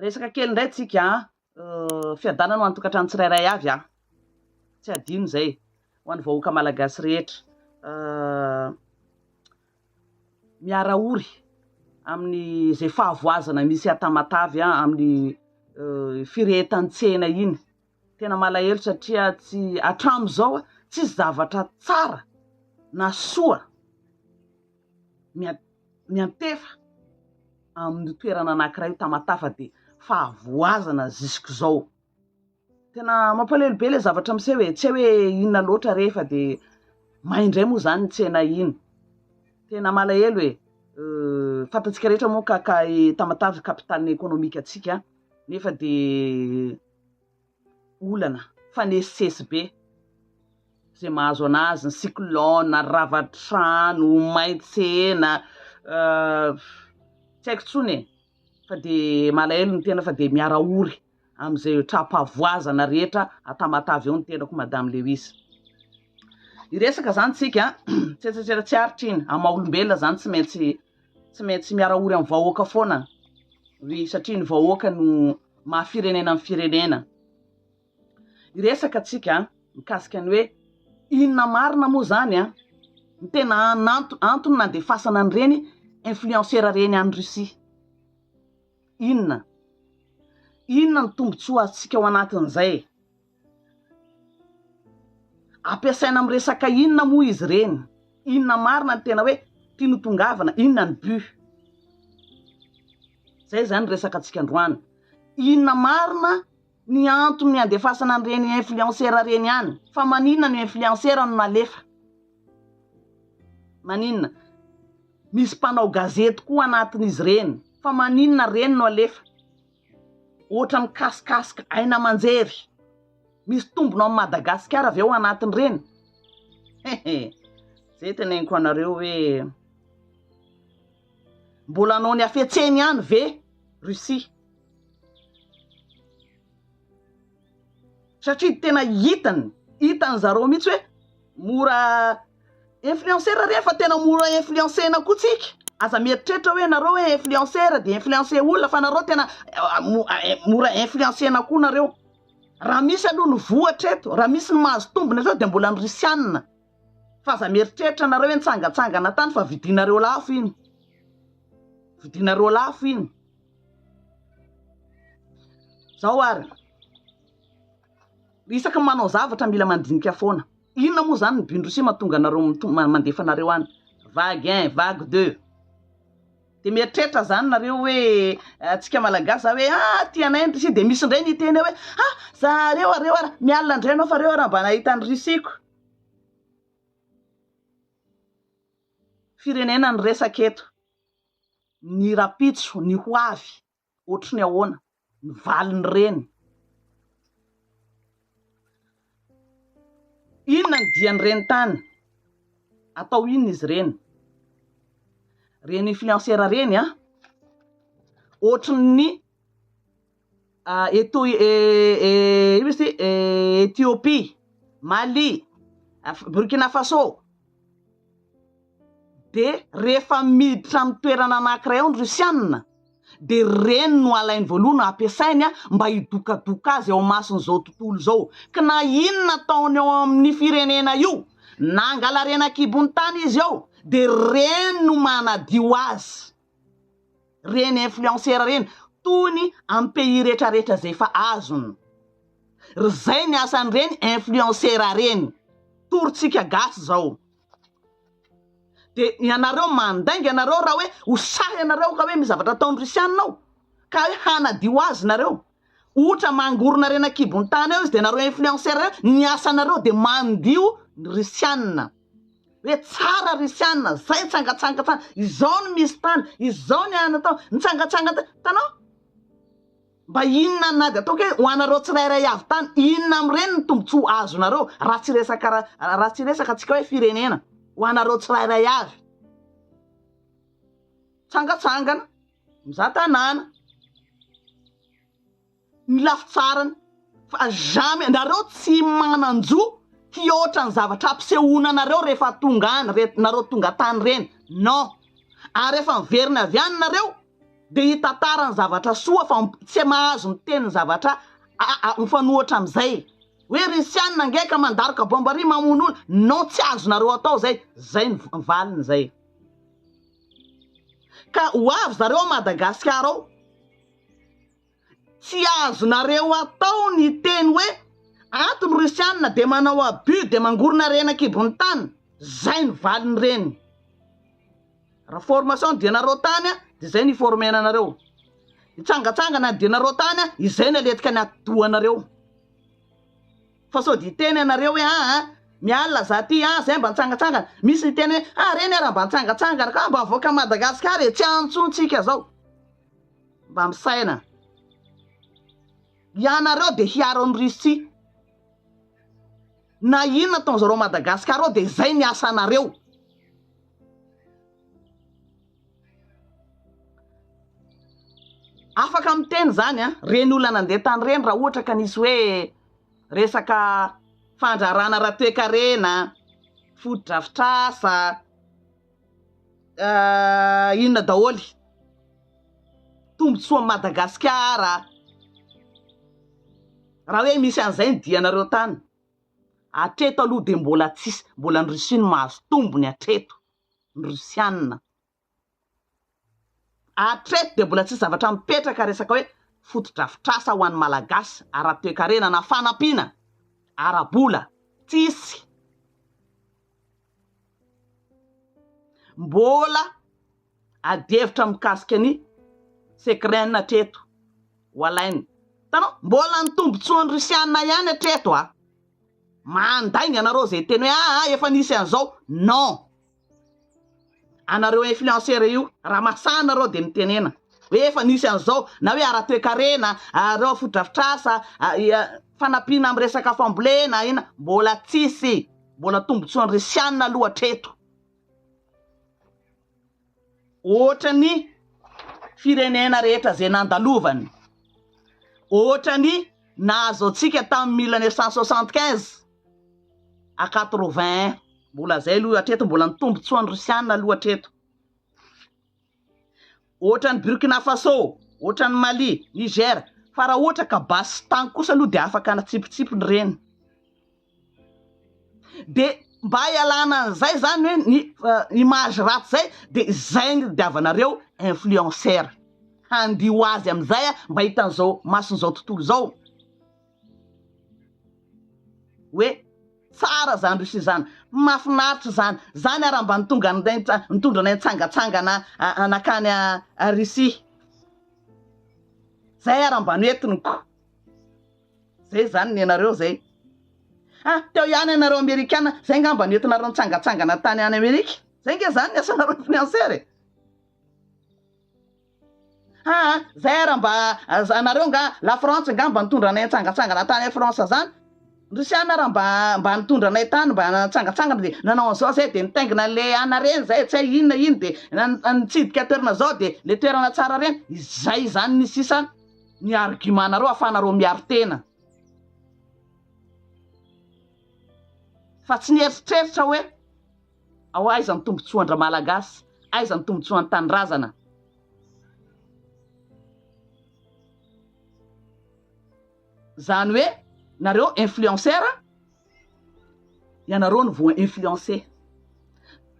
Resaka kely indray tsika an, fiadanana ho an'ny tokantrano tsirairay avy an, tsy adino izay, ho an'ny vahoaka malagasy rehetra. Miara-ory amin'izay fahavoazana misy à Tamatave amin'ny firehetan-tsena iny. Tena malahelo satria tsy hatramin'izao tsisy zavatra tsara na soa miantefa amin'ny toerana anankiray io Tamatave dia fahavoazana jusqu'izao. Tena mampalahelo be ilay zavatra miseho e, tsy hay hoe inona loatra re fa dia may indray moa izany ny tsena iny. Tena malahelo e, fantatsika rehetra moa ka ka i Tamatave capitale économique antsika nefa dia olana, fanesisesy be izay mahazo anazy, ny cyclone, rava trano, may tsena, tsy haiko intsony e, fa dia malahelo ny tena fa dia miara-ory amin'izay tra-pahavoazana rehetra a Tamatave eo ny tenako Madame Lewis. Hiresaka zany tsika, tsetsetrera tsy aritra iny, amin'ny maha olombelona zany tsy maintsy tsy maintsy miara-ory amin'ny vahoaka foana, oui, satria ny vahoaka no maha firenena ny firenena. Hiresaka tsika mikasika ny hoe inona marina moa zany an, ny tena antony nandefasana an'ireny influenceur ireny any Russie. Inona? Inona ny tombontsoa azontsika ao anatin'izay? Ampiasaina amin'ny resaka inona moa izy ireny? Inona marina ny tena hoe tiany ho tongavana? Inona ny but? Izay izany ny resaka antsika androany. Inona marina ny antony andefasana an'ireny influenceur ireny any? Fa maninona ny influenceur no nalefa? Maninona? Misy mpanao gazety koa anatin'izy ireny. Fa maninona ireny no alefa? Ohatra mikasikasika aina aman-jery. Misy tombony ao Madagasikara ve ao anatin'ireny? Hehe. Zay teneniko anareo hoe mbola hanao ny hafetseny ihany ve Russie? Satria tena hitany, hitany zareo mihitsy hoe mora influencer re fa tena mora influencer-na koa tsika. Aza mieritreritra hoe nareo hoe influencer de influencer olona fa nareo tena mora influencer-na koa nareo. Raha misy aloha ny voa hatreto, raha misy ny mahazo tombony hatreo dia mbola ny Rusiana. Fa aza mieritreritra nareo hoe nitsangantsangana tany fa vidinareo lafo iny. Vidinareo lafo iny. Zao ary, isaky ny manao zavatra mila mandinika foana. Inona moa zany ny but-ndrosia mahatonga anareo mandefa anareo any? Vague un, vague deux. De mieritreritra zany nareo hoe antsika malagasy za hoe ah tianay ny Russie de misy indray ny hiteny hoe ah zareo areo ara mialona indray anao fa reo ara mba nahita ny Russie-ko. Firenena ny resaka eto. Ny rapitso, ny ho avy, ohatry ny ahoana, ny valin'ireny. Inona ny dian'ireny tany? Atao inona izy ireny? Ireny influenceur ireny an, ohatry ny Eto ino izy ity? Ethiopie, Mali, Burkina Faso. Dia rehefa miditra amin'ny toerana anankiray ao ny Rusiana dia ireny no alainy voalohany ampiasainy mba hidokadoka azy eo imason'izao tontolo izao. Ka na inona ataony ao amin'ny firenena io, na angalarena an-kibon'ny tany izy ao, dia ireny no manadio azy. Reny influenceur reny, toy ny amin'ny pays retraretra zay efa azony. Ry zay ny asan'ireny influenceur reny. Torontsika gasy zao. De ianareo mandainga ianareo raha hoe ho sahy ianareo ka hoe misy zavatra ataon'ny rusiana ao ka hoe hanadio azy nareo. Ohatra mangorona harena an-kibon'ny tany eo izy de nareo influenceur reo ny asanareo de mandio ny rusiana. Hoe tsara rusiana zay nitsangatsanga tany izao no misy tany izao ny anona tao nitsangatsanga tany hitanao? Mba inona na dia ataoko hoe ho anareo tsirairay avy tany, inona amin'ireny ny tombontsoa azonareo raha tsy resaka raha tsy resaka antsika hoe firenena, ho anareo tsirairay avy. Tsangatsangana, mizaha tanàna, ny lafy tsarany fa jamais nareo tsy manan-jo hihoatra ny zavatra ampisehoana anareo rehefa tonga any, nareo tonga tany ireny, non, ary rehefa miverina avy any nareo. Dia hitantara ny zavatra soa fa tsy mahazo miteny ny zavatra mifanohitra amin'izay. Hoe Risianina ange ka mandaroka bomba ary mamono olona. Non tsy azonareo atao zay. Zay ny valiny zay. Ka ho avy zareo ao Madagasikara ao. Tsy azonareo atao ny hiteny hoe ato ny Rusiana dia manao abus dia mangorona harena an-kibon'ny tany. Zay ny valin'ireny. Raha formation dia nareo tany dia zay ny hi-former-na anareo. Hitsangatsangana dia nareo tany izay ny aletika ny atidohanareo. Fa sao dia hiteny ianareo hoe aa mialona za ty aa zay mba nitsangatsangana. Misy niteny hoe ah reny ara mba nitsangatsangana ka mba avoaka Madagascar e tsy antsointsika zao. Mba misaina. Ianareo dia hiaro an'i Russie. Na inona ataon'zareo Madagascar ao dia izay ny asanareo. Afaka miteny zany an, reny olona nandeha tany reny raha ohatra ka nisy hoe resaka fandraharahana ara-toekarena, fotodrafitrasa, inona daholo, tombotsoan'i Madagasikara, raha hoe misy an'izay ny dianareo tany. Hatreto aloha dia mbola tsisy, mbola ny Russie no mahazo tombony hatreto, ny Rusiana. Hatreto dia mbola tsisy zavatra mipetraka resaka hoe fotodrafitrasa ho an'ny Malagasy ara-toekarena na fanampiana ara-bola, tsisy. Mbola adihevitra mikasika ny Secren hatreto ho alaina. Hitanao? Mbola ny tombotsoan'ny Rusiana ihany hatreto a! Mandainga anareo izay hiteny hoe aa efa nisy an'izao. Non! Anareo influenceur io, raha masaha nareo dia mitenena hoe efa nisy an'izao na hoe ara-toekarena, areo fotodrafitrasa, fanampiana amin'ny resaka fambolena, inona, mbola tsisy. Mbola tombotsoan'ny Rusiana aloha hatreto. Ohatran'ny firenena rehetra izay nandalovany, ohatran'ny nahazo antsika tamin'ny 1975 à 81, mbola izay aloha hatreto, mbola ny tombotsoan'ny Rosiana aloha hatreto. Ohatran'ny Burkina Faso, ohatran'ny Mali, Niger, fa raha ohatra ka basy tany kosa aloha dia afaka natsipitsipiny ireny. De mba hialana an'izay zany hoe ny image ratsy zay de izay no tadiavanareo influenceur handio ho azy amizay mba hitan'izao mason'izao tontolo izao hoe tsara zany Russie zany, mahafinaritra zany, zany ara mba nitonga anay nitondra anay nitsangatsangana nakany Russie, zay ara mba noentiniko. Zay zany nenareo zay. Ah, teo ihany ianareo amerikana, zay ngamba nentinareo nitsangatsangana tany any Amerika. Zay nge zany ny asanareo influenceur e. Ah, zay ara mba anareo nga la France nga mba nitondra anay nitsangatsangana tany France zany. Ny Rusiana ara mba mba nitondra anay tany mba nitsangatsangana de nanao an'izao zay de nitaingina le ana reny zay tsy hay inona iny de nitsidika toerana zao de le toerana tsara reny. Izay zany ny sisa ny argument nareo afahanareo miaro tena fa tsy nieritreritra hoe ao aiza ny tombotsoan-dRamalagasy, aiza ny tombotsoan'ny tanindrazana. Zany hoe nareo influenceur, ianareo no voa influencer,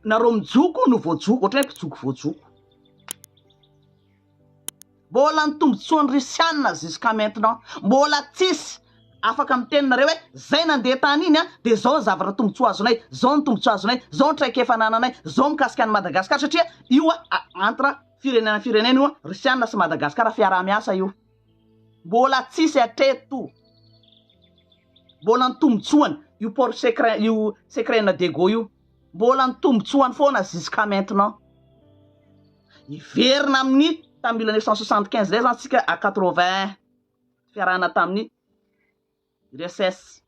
nareo mijoko no voajoko, ohatra hoe mpijoko voajoko. Mbola ny tombotsoan'ny Russiana jusqu'à maintenant mbola tsisy afaka miteny nareo hoe zay nandeha tany iny an de zao ny zavatra tombotsoa azonay, zao ny tombotsoa azonay, zao ny traikefa anananay, zao mikasika an'i Madagascar satria io an entre firenena firenena io an, Russiana sy Madagascar fiaraha-miasa io. Mbola tsisy hatreto. Mbola ny tombotsoany io port secret io secret-na Diego io. Mbola ny tombotsoany foana jusqu'à maintenant. Hiverina amin'ny tamin'ny 1975 indray zany tsika à 81 fiarahana tamin'ny URSS.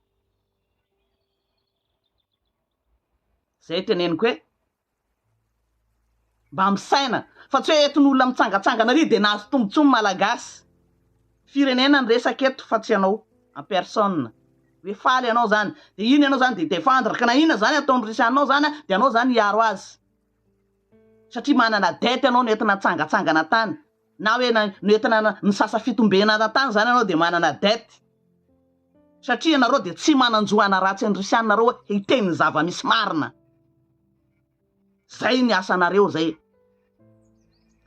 Zay teneniko hoe mba misaina fa tsy hoe entin'olona mitsangatsangana ary dia nahazo tombotsoa ny Malagasy. Firenena ny resaka eto fa tsy ianao en personne. Hoe faly ianao zany dia iny ianao zany dia hi-defendre ka na inona zany ataon'ny Russiana ao zany dia anao zany hiaro azy. Satria manana dette ianao nentina nitsangatsangana tany. Na hoe noentina nisasa fitombenana tany zany ianao dia manana dette. Satria ianareo dia tsy manan-jo hanaratsy an'i Rusia nareo hoe hiteny ny zava-misy marina. Zay ny asanareo zay.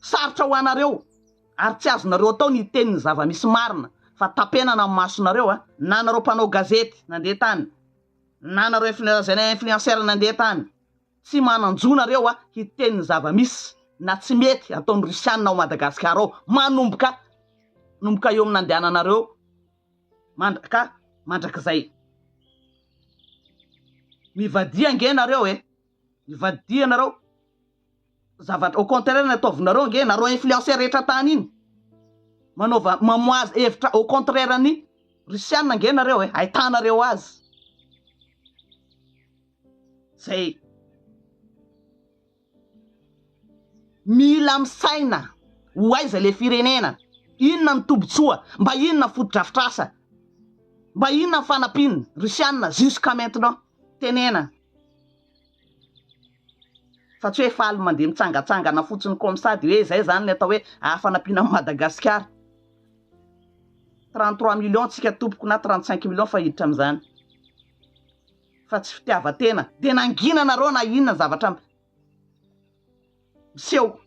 Sarotra ho anareo ary tsy azonareo atao ny hiteny ny zava-misy marina fa tapenana ny masonareo a, na nareo mpanao gazety nandeha tany, na nareo influ- influenceur nandeha tany. Tsy manan-jo nareo a hiteny ny zava-misy na tsy mety ataon'ny Rusiana ao Madagasikara ao manomboka nomboka eo amin'ny nandehananareo mandraka mandrakizay. Mivadia ange nareo e! Mivadia nareo zavatra au contraire ny ataovinareo ange nareo influenceur rehetra tany iny manaova mamoaza hevitra au contraire ny Rusiana ange nareo e! Ahitanareo azy. Zay. Mila misaina ho aiza le firenena, inona ny tombotsoa, mba inona ny fotodrafitrasa, mba inona ny fanampiana Rusiana jusqu'à maintenant, tenena fa tsy hoe faly mandeha mitsangatsangana fotsiny comme ça de hoe zay zany ny atao hoe fanampiana an'i Madagasikara. 33 millions tsika tompoko na 35 millions fa hiditra amin'izany. Fa tsy fitiavan-tena. Dia nangina nareo na inona zavatra miseho.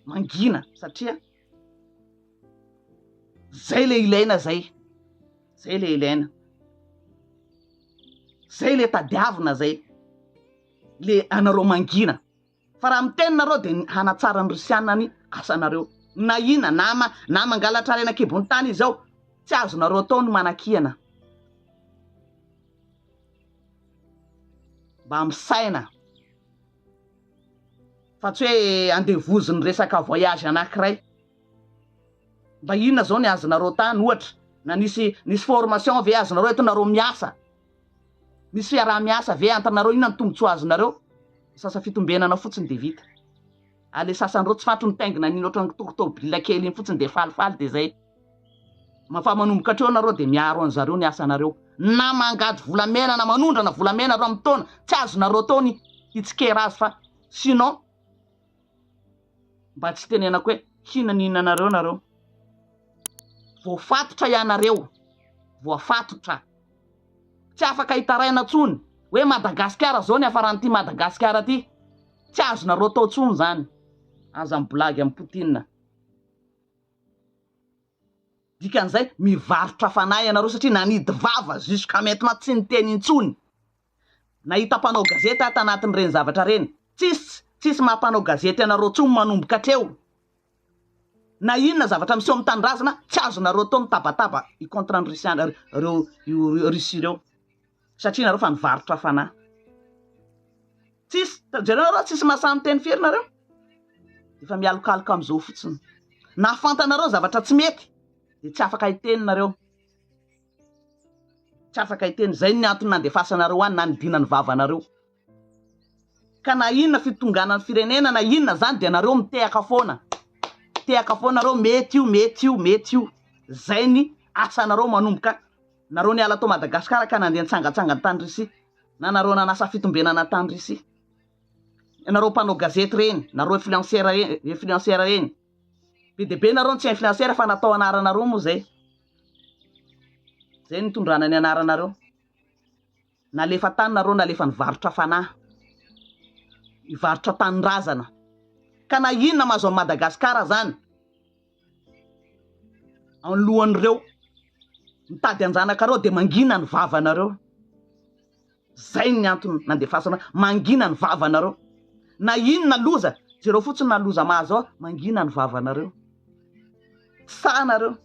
Mangina satria zay le ilaina zay. Zay le ilaina. Zay le tadiavina zay. Le anareo mangina. Fa raha miteny nareo dia hanatsara ny Rusiana ny asanareo. Na inona na ma na mangalatra harena an-kibon'ny tany izy ao, tsy azonareo atao ny manakihana. Mba misaina fa tsy hoe andevozin'ny resaka voyage anankiray. Mba inona zao ny azonareo tany ohatra na nisy nisy formation ve azonareo eto nareo miasa? Misy fiaraha-miasa ve entre nareo inona ny tombotsoa azonareo? Sasa fitombenana fotsiny de vita. Ary le sasany reo tsy fantatro mitaingina an'iny ohatran'ny tôbila kely iny fotsiny de falifaly de zay. Fa manomboka hatreo nareo de miaro an'zareo ny asanareo. Na mangady volamena na manondrana volamena reo amin'ny taona, tsy azonareo atao ny hitsikera azy fa sinon mba tsy tenenako hoe hinaninanareo nareo. Voafatotra ianareo, voafatotra. Tsy afaka hitaraina tsony hoe Madagasikara zao ny hafaran'ity Madagasikara ty. Tsy azonareo atao tsony zany. Aza miblagy amin'i Poutine. Dikan'izay mivarotra fanahy ianareo satria nanidy vava jusqu'à maintenant tsy niteny intsony. Nahita mpanao gazety aho tanatin'ireny zavatra ireny. Tsisy tsisy maha mpanao gazety anareo tsony manomboka hatreo. Na inona zavatra miseho amin'ny tanindrazana tsy azonareo atao mitabataba hi contre ny Russiana reo io Russie reo satria nareo fa nivarotra fanahy. Tsisy jereo nareo tsisy mahasahy miteny firy nareo efa mialokaloka amizao fotsiny. Na fantanareo zavatra tsy mety de tsy afaka hiteny nareo. Tsy afaka hiteny zay ny antony nandefasanareo any nanidina ny vavanareo. Ka na inona fitonganan'ny firenena na inona zany dia nareo mitehaka foana. Mitehaka foana nareo mety io mety io mety io. Zay ny asanareo manomboka nareo niala tao Madagascar ka nandeha nitsangatsangana tany Russie na nareo nanasa fitombenana tany Russie. Nareo mpanao gazety reny, nareo influenceur reny, influenceur reny. Be dia be nareo no tsy influenceur fa natao anaranareo moa zay. Zay nitondrana ny anaranareo. Nalefa tany nareo nalefa nivarotra fanahy, hivarotra tanindrazana. Ka na inona mahazo an'i Madagascar zany, anoloan'ireo mitady anjanakareo de mangina ny vavanareo. Zay ny antony nandefasana, mangina ny vavanareo. Na inona loza, jereo fotsiny na loza mahazo ao, mangina ny vavanareo. Tsy sahy nareo.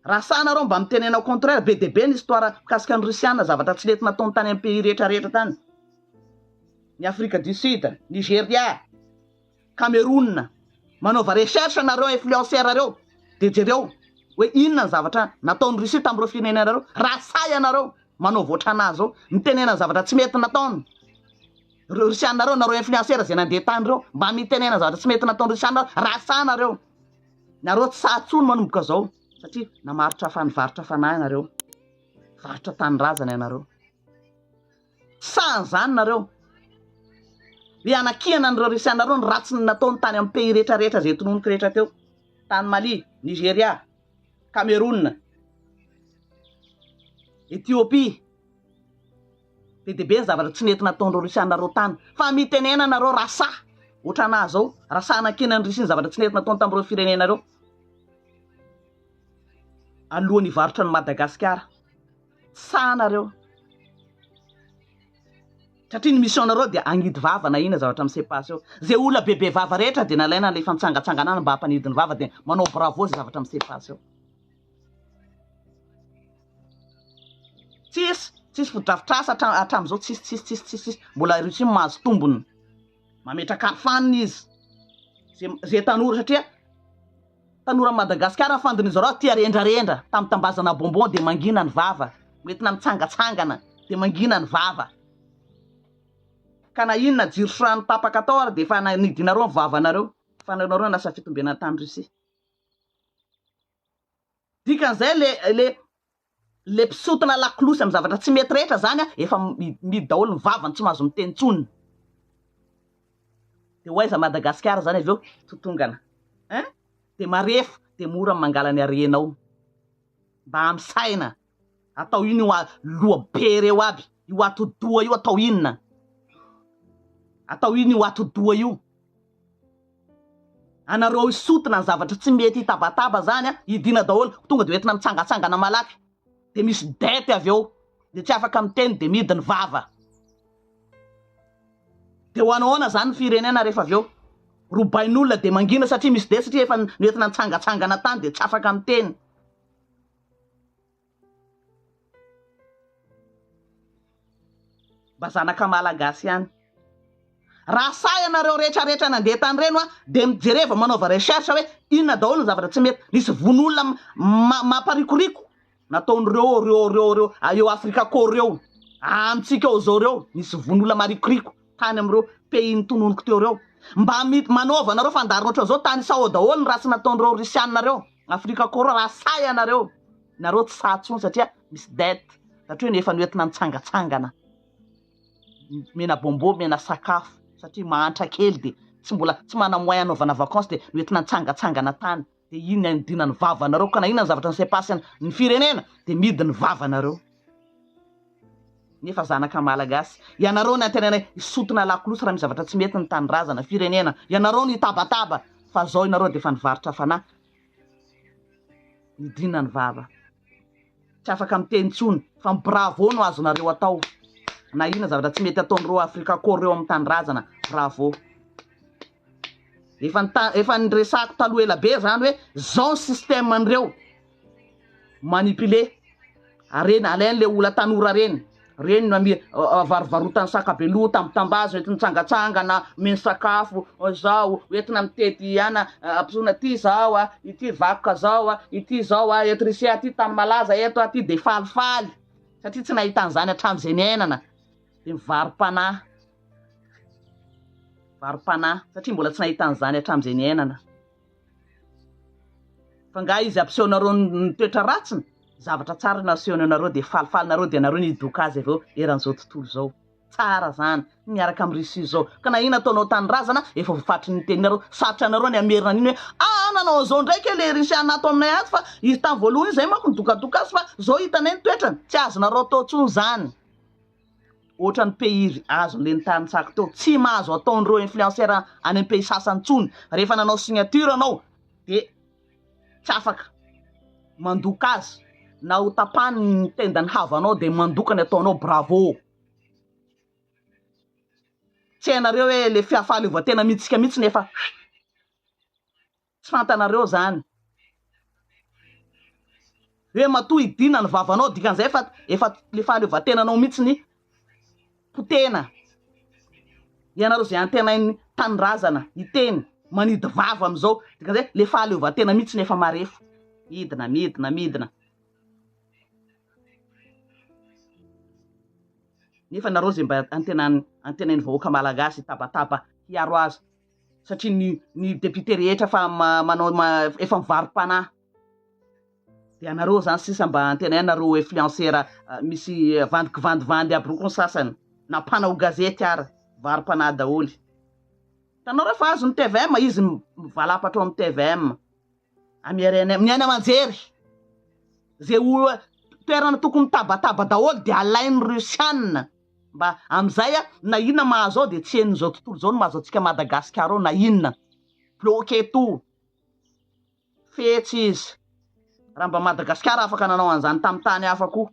Raha sahy nareo mba mitenena au contraire, be dia be ny histoire mikasika ny Russiana, zavatra tsy nety nataony tany amin'ny pays rehetra rehetra tany. Ny Afrique du Sud, Nigeria, Cameroun. Manaova recherche nareo influenceur reo de jereo hoe inona ny zavatra nataon'i Russie tamin'ireo firenena ireo. Raha sahy ianareo manaova ohatran'ahy zao, mitenena ny zavatra tsy mety nataony reo Russiana reo, nareo influenceur zay nandeha tany reo, mba mitenena zavatra tsy mety nataon'i Russiana raha sahy nareo. Nareo tsy sahy tsony manomboka zao satria namarotra fa nivarotra fanahy nareo. Varotra tanindrazana ianareo. Tsy sahy an'izany nareo. Hoe hanakihana an'ireo Russiana reo ny ratsy nataony tany amin'ny pays rehetra rehetra zay tononiko rehetra teo. Tany Mali, Nigeria, Cameroun, Ethiopie. Be dia be ny zavatra tsy nety nataon'ireo Rosiana ireo tany. Fa mitenena anareo raha sahy, ohatranà zao, raha sahy nankina an'i Russie ny zavatra tsy nety nataony tamin'ireo firenena ireo. Alohan'ny hivarotra an'i Madagasikara. Tsy sahy nareo. Satria ny mission nareo dia hagnidy vava na inona zavatra mi-se passe eo. Zay olona bebe vava rehetra dia nalaina alefa mitsangatsangana any mba hampanidy ny vava dia manao bravo zay zavatra mi-se passe eo. Tsisy, tsisy fotodrafitrasa hatra hatramin'izao tsisy tsisy tsisy tsisy tsisy. Mbola Russie mahazo tombony. Mametraka arofanina izy. Zay zay tanora satria tanora Madagasikara ny fandin'izy zareo tia rendrarendra, tambitambazana bonbon dia mangina ny vava. Hoentina mitsangatsangana dia mangina ny vava. Ka na inona jiro sy rano tapaka tao ary dia efa nidinareo ny vavanareo. Fa nareo lasa fitombenana tany Russie. Dikan'izay le le le mpisotona lakolosy amin'ny zavatra tsy mety rehetra zany a, efa mihidy daholo ny vavany tsy mahazo miteny intsony. De ho aiza Madagasikara zany avy eo? Totongana hein? De marefo, de mora ny mangala ny harenao. Mba misaina. Atao ino io loha be reo aby, io atidoha io atao inona? Atao ino io atidoha io? Anareo hisotona ny zavatra tsy mety hitabataba zany a, hidina daholo, tonga de hoentina mitsangatsangana malaky, de misy dette avy eo, de tsy afaka miteny de mihidy ny vava. De ho anahoana zany ny firenena rehefa avy eo? Robain'olona de mangina satria misy dette satria efa noentina nitsangatsangana tany de tsy afaka miteny. Mba zanaka malagasy ihany. Raha sahy ianareo rehetra rehetra nandeha tany reny hoa dia mijereva manaova recherche hoe inona daholo ny zavatra tsy mety. Nisy vono olona mamparikoriko nataon'ireo reo reo reo eo Afrika kôro reo amintsika ao zao reo nisy vono olona marikoriko tany amin'ireo pays notononiko teo reo. Mba manaova nareo fandaharana ohatran'izao tanisao ao daholo ny ratsy nataon'ireo Russiana reo. Afrika kôro raha sahy ianareo, nareo tsy sahy tsony satria misy dette, satria hoe efa noentina nitsangatsangana, omena bonbon, omena sakafo satria mahantra kely de tsy mbola tsy mana moyen hanaovana vacance de noentina nitsangatsangana tany de iny anidina ny vavanareo ka na inona ny zavatra ni se passe ny firenena de mihidy ny vavanareo nefa zanaka malagasy ianareo ny antenainay hisotona lakolosy raha misy zavatra tsy mety ny tanindrazana firenena ianareo no hitabataba fa zao ianareo de efa nivarotra fanahy nidina ny vava tsy afaka miteny intsony fa ny bravo no azonareo atao na inona zavatra tsy mety ataon'ireo Afrika Corps reo amin'ny tanindrazana bravo efa nita- efa niresahako taloha ela be zany hoe zao ny système an'ireo manipuler harena alainy le ola tanora reny reny no ami varovarotany saka beloha tambitambazo entiny mitsangatsangana omeny sakafo zao entina mitety ana ampisoana ty zao a ity vakoka zao a ity zao a eto Russie aty tany malaza eto aty de falifaly satria tsy nahita an'izany hatramin'izay niainana de mivaro-panahy varo-panahy satria mbola tsy nahita an'izany hatramin'izay niainana. Fa nga izy ampisehonareo ny toetra ratsiny? Zavatra tsara no asehony anareo dia falifaly nareo dia nareo no hidoka azy avy eo eran'izao tontolo izao. Tsara zany miaraka am Russie zao. Ka na inona ataonao tanindrazana efa voafatry ny teninareo. Sarotra anareo ny hamerina an'iny hoe ah nanao an'izao indray kay le Russiana ato aminay ato fa izy tam voalohany iny zay manko nidokadoka azy fa zao hitanay ny toetrany. Tsy azonareo atao tsony zany. Ohatran'ny pays azon'le nitany tsako teo. Tsy mahazo ataon'ireo influenceur any amin'ny pays sasany tsony. Rehefa nanao signature anao de tsy afaka mandoka azy na ho tapahany ny tendan'ny havanao de mandoka ny ataonao bravo. Tsy hainareo hoe le fahaleovantena mihitsika mihitsy nefa Tsy fantanareo zany. Hoe matoa hidina ny vavanao dikan'izay efa efa le fahaleovantenanao mihitsy ny potehina. Ianareo izay antenain'ny tanindrazana hiteny manidy vava amin'izao dikan'izay le fahaleovantena mihitsy ny efa marefo. Midina midina midina. Nefa nareo izay mba antenan'ny antenain'ny vahoaka malagasy hitabataba hiaro azy. satria ny ny député rehetra efa manao efa mivaro-panahy de anareo zany sisa mba antenaina nareo influenceur misy vandy kivandivandy aby reo koa ny sasany na mpanao gazety ara mivaro-panahy daholo hitanao reo fa azon'ny tvm izy mivalapatra ao amin'ny tvm. Amin'ny RNM, ny haino aman-jery. Izay o toerana tokony mitabataba daholo dia alain'ny Russiana. Mba amin'izay na inona mahazo ao dia tsy henon'izao tontolo izao ny mahazo antsika Madagasikara ao na inona. Bloqué tout. Fetsy izy. Raha mba Madagasikara afaka nanao an'izany tamin'ny tany hafa koa.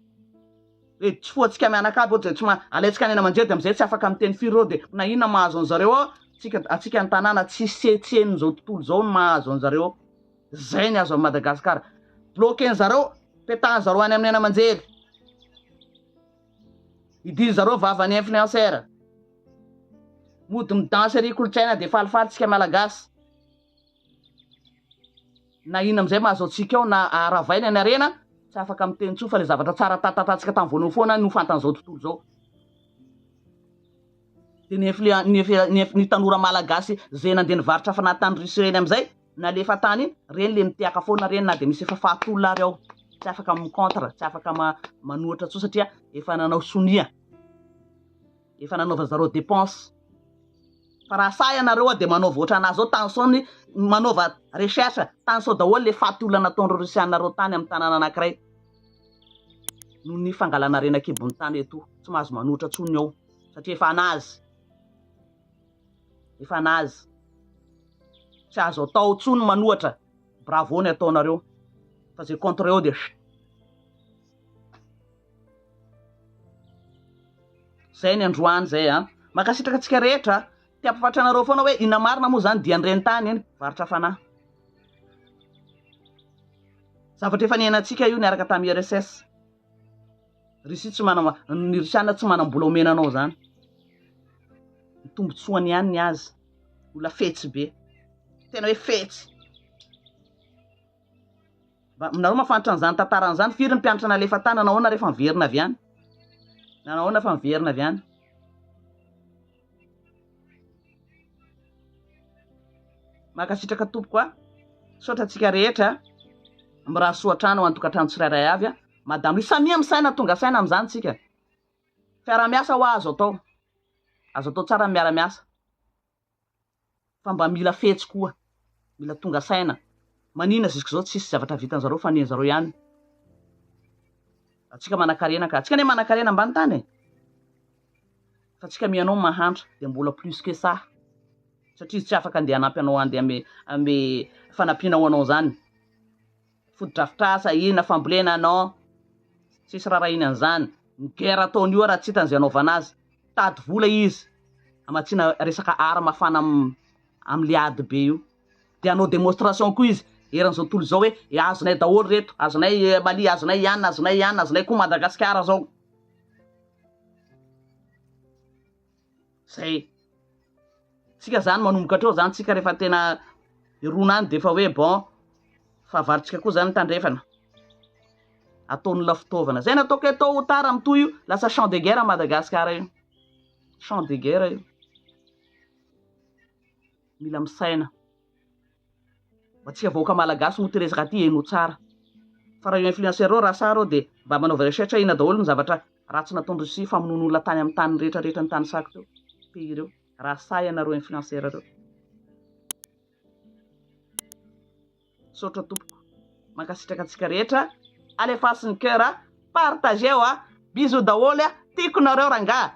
Hoe tsy foantsika mianakavy ohatra tsy ma alaintsika any aman-jery dia amin'izay tsy afaka miteny firy ireo dia na inona mahazo an'zareo ao, tsika antsika ny tanàna tsisy tsy henon'izao tontolo izao ny mahazo an'zareo ao. Zay ny azo an'i Madagasikara. Bloquer-nzareo, petahan-zareo any amin'ny haino aman-jery. Hidin-zareo vavan'ny influenceur. Mody mi-danse ery kolontsaina dia falifaly tsika Malagasy. Na inona amin'izay mahazo antsika ao na aravaina ny harena, tsy afaka miteny intsony fa ilay zavatra tsara tatatantsika tamin'ny voalohany foana no fantan'izao tontolo izao. Dia ny influen- ny influen- ny ny tanora malagasy izay nandeha nivarotra fanahy tany Russie ireny amin'izay, nalefa tany iny, ireny le mitehaka foana ireny na dia misy efa faty olona ary ao. Tsy afaka mi-contre, tsy afaka ma- manohitra intsony satria efa nanao sonia. Efa nanaova zareo dépense. Fa raha sahy ianareo a dia manaova ohatranà zao tanisao ny manaova recherche tanisao daholo le faty olona nataon'ireo russiana reo tany amin'ny tanàna anakiray noho ny fangalana harena an-kibon'ny tany eto. Tsy mahazo manohitra intsony ny ao satria efa anazy. Efa anazy. Tsy azo atao intsony ny manohatra. Bravo ny ataonareo. Fa zay contre eo dia Zay ny androany zay a. Mankasitraka antsika rehetra. Te hampafatra anareo foana hoe inona marina moa zany dian'ireny tany iny. Varotra fanahy. Zavatra efa niainantsika io niaraka tamin'ny URSS. Russie tsy manana, ny Rusiana tsy manam-bola omena anao zany. Ny tombotsoany ihany ny azy. Olona fetsy be. Tena hoe fetsy. Mba nareo mahafantatra an'izany tantara an'izany, firy ny mpianatra nalefa tany, nanao ahoana rehefa niverina avy any? Nanao ahoana rehefa niverina avy any? Mankasitraka tompoko a. Misaotra antsika rehetra. Mirary soa hatrany ho an'ny tokantrano tsirairay avy a. Madame Louise, samia misaina tonga saina amin'izany tsika. Fiaraha-miasa hoa azo atao. Azo atao tsara ny miara-miasa. Fa mba mila fetsy koa. Mila tonga saina. Manina jusqu'zao tsisy zavatra vitan'zareo fa nen'zareo ihany. Atsika manakarena ka. Atsika anie manakarena ambany tany e. Fa tsika mianao mahantra dia mbola plus que ça. Satria izy tsy afaka andeha hanampy anao andeha ame ame fanampiana ho anao zany. Fotodrafitrasa inona fambolena non. Tsisy rarahiny an'izany. Ny guerre ataony io raha tsy hitany izay anaovana azy. Mitady vola izy hamatsiana resaka arme afana amle ady be io. De hanao démonstration koa izy eran'izao tontolo izao hoe e azonay daholo reto, azonay Mali, azonay Ian, azonay Ian, azonay koa Madagasikara zao. Zay. Tsika zany manomboka hatreo zany tsika rehefa tena hirona any de efa hoe bon fahavalontsika koa zany tandrefana. Ataon'olona fitaovana. Zay nataoko hoe tôt ou tard mitohy io, lasa champ de guerre Madagascar io. Champ de guerre io. Mila misaina. Ho antsika vahoaka malagasy moa ty resaka ty henoy tsara. Fa raha io influenceur io raha sahy reo de mba manaova recherche inona daholo ny zavatra ratsy nataony Russie famonoana olona tany amin'ny tany rehetra rehetra nitanisako teo pays ireo. Raha sahy ianareo influenceur reo. Misaotra tompoko. Mankasitraka antsika rehetra. Alefaso ny cœur a. Partageo a. Bisous daholo a. Tiako nareo rangaha.